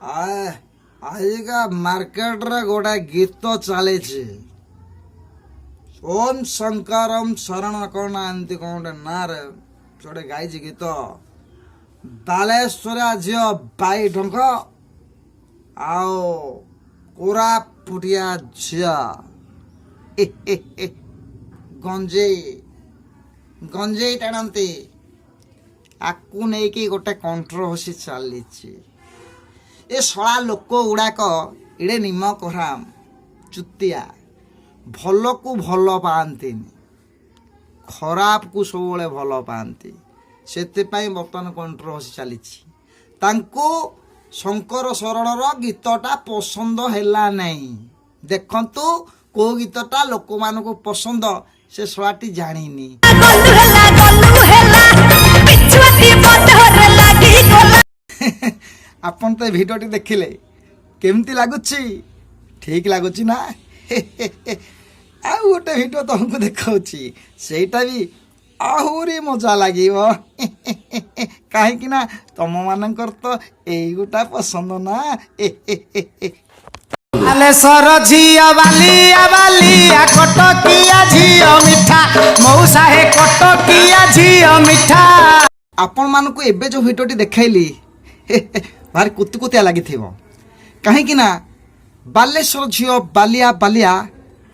ଆଜିକା ମାର୍କେଟରେ ଗୋଟେ ଗୀତ ଚାଲିଛି, ଓମ୍ ଶଙ୍କରମ ଶରଣ କଣ ନା ଏମିତି କଣ ଗୋଟେ ନାଁରେ ଗୋଟେ ଗାଇଛି ଗୀତ, ବାଲେଶ୍ୱରିଆ ଝିଅ ବାଇ ଢଙ୍କ ଆଉ କୋରାପୁଟିଆ ଝିଅ ଗଞ୍ଜେଇ ଗଞ୍ଜେଇ ଟାଣନ୍ତି। ଆକୁ ନେଇକି ଗୋଟେ କଣ୍ଟ୍ରୋଭର୍ସି ଚାଲିଛି। ଏ ଶଳା ଲୋକ ଗୁଡ଼ାକ ଏଡ଼େ ନିମକ ହରାମ ଚୁତିଆ, ଭଲକୁ ଭଲ ପାଆନ୍ତିନି, ଖରାପକୁ ସବୁବେଳେ ଭଲ ପାଆନ୍ତି। ସେଥିପାଇଁ ବର୍ତ୍ତମାନ କଣ୍ଟ୍ରୋଭର୍ସି ଚାଲିଛି। ତାଙ୍କୁ ଶଙ୍କର ଶରଣର ଗୀତଟା ପସନ୍ଦ ହେଲା ନାହିଁ। ଦେଖନ୍ତୁ, କୋଉ ଗୀତଟା ଲୋକମାନଙ୍କୁ ପସନ୍ଦ ସେ ଶଳାଟି ଜାଣିନି। ଗଲୁ ହେଲା, ଗଲୁ ହେଲା, ବିଛୁଆତି ବଧରେ ଲାଗି ଗଲା। ଆପଣ ତ ଏ ଭିଡ଼ିଓଟି ଦେଖିଲେ, କେମିତି ଲାଗୁଛି? ଠିକ ଲାଗୁଛି ନା? ଆଉ ଗୋଟେ ଭିଡ଼ିଓ ତମକୁ ଦେଖାଉଛି, ସେଇଟା ବି ଆହୁରି ମଜା ଲାଗିବ। କାହିଁକି ନା ତମମାନଙ୍କର ତ ଏଇଗୁଟା ପସନ୍ଦ ନା। ବାଲେଶ୍ୱର ଝିଅ ବାଲିଆ ବାଲିଆ, କଟକିଆ ଝିଅ ମିଠା, ମଉସା ହେ କଟକିଆ ଝିଅ ମିଠା। ଆପଣମାନଙ୍କୁ ଏବେ ଯେଉଁ ଭିଡ଼ିଓଟି ଦେଖାଇଲି, ଭାରି କୁତୁକୁତିଆ ଲାଗିଥିବ। କାହିଁକି ନା ବାଲେଶ୍ୱର ଝିଅ ବାଲିଆ ବାଲିଆ,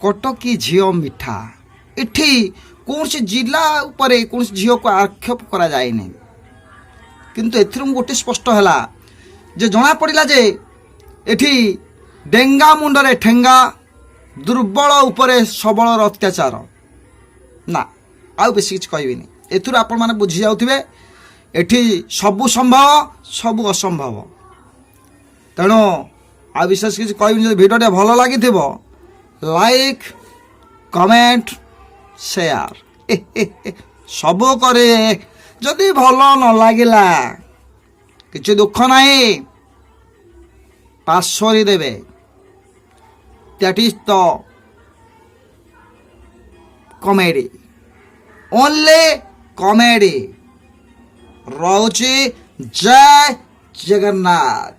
କଟକି ଝିଅ ମିଠା। ଏଠି କୌଣସି ଜିଲ୍ଲା ଉପରେ କୌଣସି ଝିଅକୁ ଆକ୍ଷେପ କରାଯାଇନି। କିନ୍ତୁ ଏଥିରୁ ମୁଁ ଗୋଟେ ସ୍ପଷ୍ଟ ହେଲା ଯେ ଜଣାପଡ଼ିଲା ଯେ ଏଠି ଡେଙ୍ଗା ମୁଣ୍ଡରେ ଠେଙ୍ଗା, ଦୁର୍ବଳ ଉପରେ ସବଳର ଅତ୍ୟାଚାର। ନା, ଆଉ ବେଶୀ କିଛି କହିବିନି। ଏଥିରୁ ଆପଣମାନେ ବୁଝି ଯାଉଥିବେ, ଏଠି ସବୁ ସମ୍ଭବ, ସବୁ ଅସମ୍ଭବ। ତେଣୁ ଆଉ ବିଶେଷ କିଛି କହିବିନି। ଯଦି ଭିଡ଼ିଓଟି ଭଲ ଲାଗିଥିବ, ଲାଇକ୍, କମେଣ୍ଟ, ସେୟାର ସବୁ କରେ। ଯଦି ଭଲ ନ ଲାଗିଲା, କିଛି ଦୁଃଖ ନାହିଁ, ପାଶୋରି ଦେବେ। That is the comedy, only comedy. ରହୁଛି, ଜୟ ଜଗନ୍ନାଥ।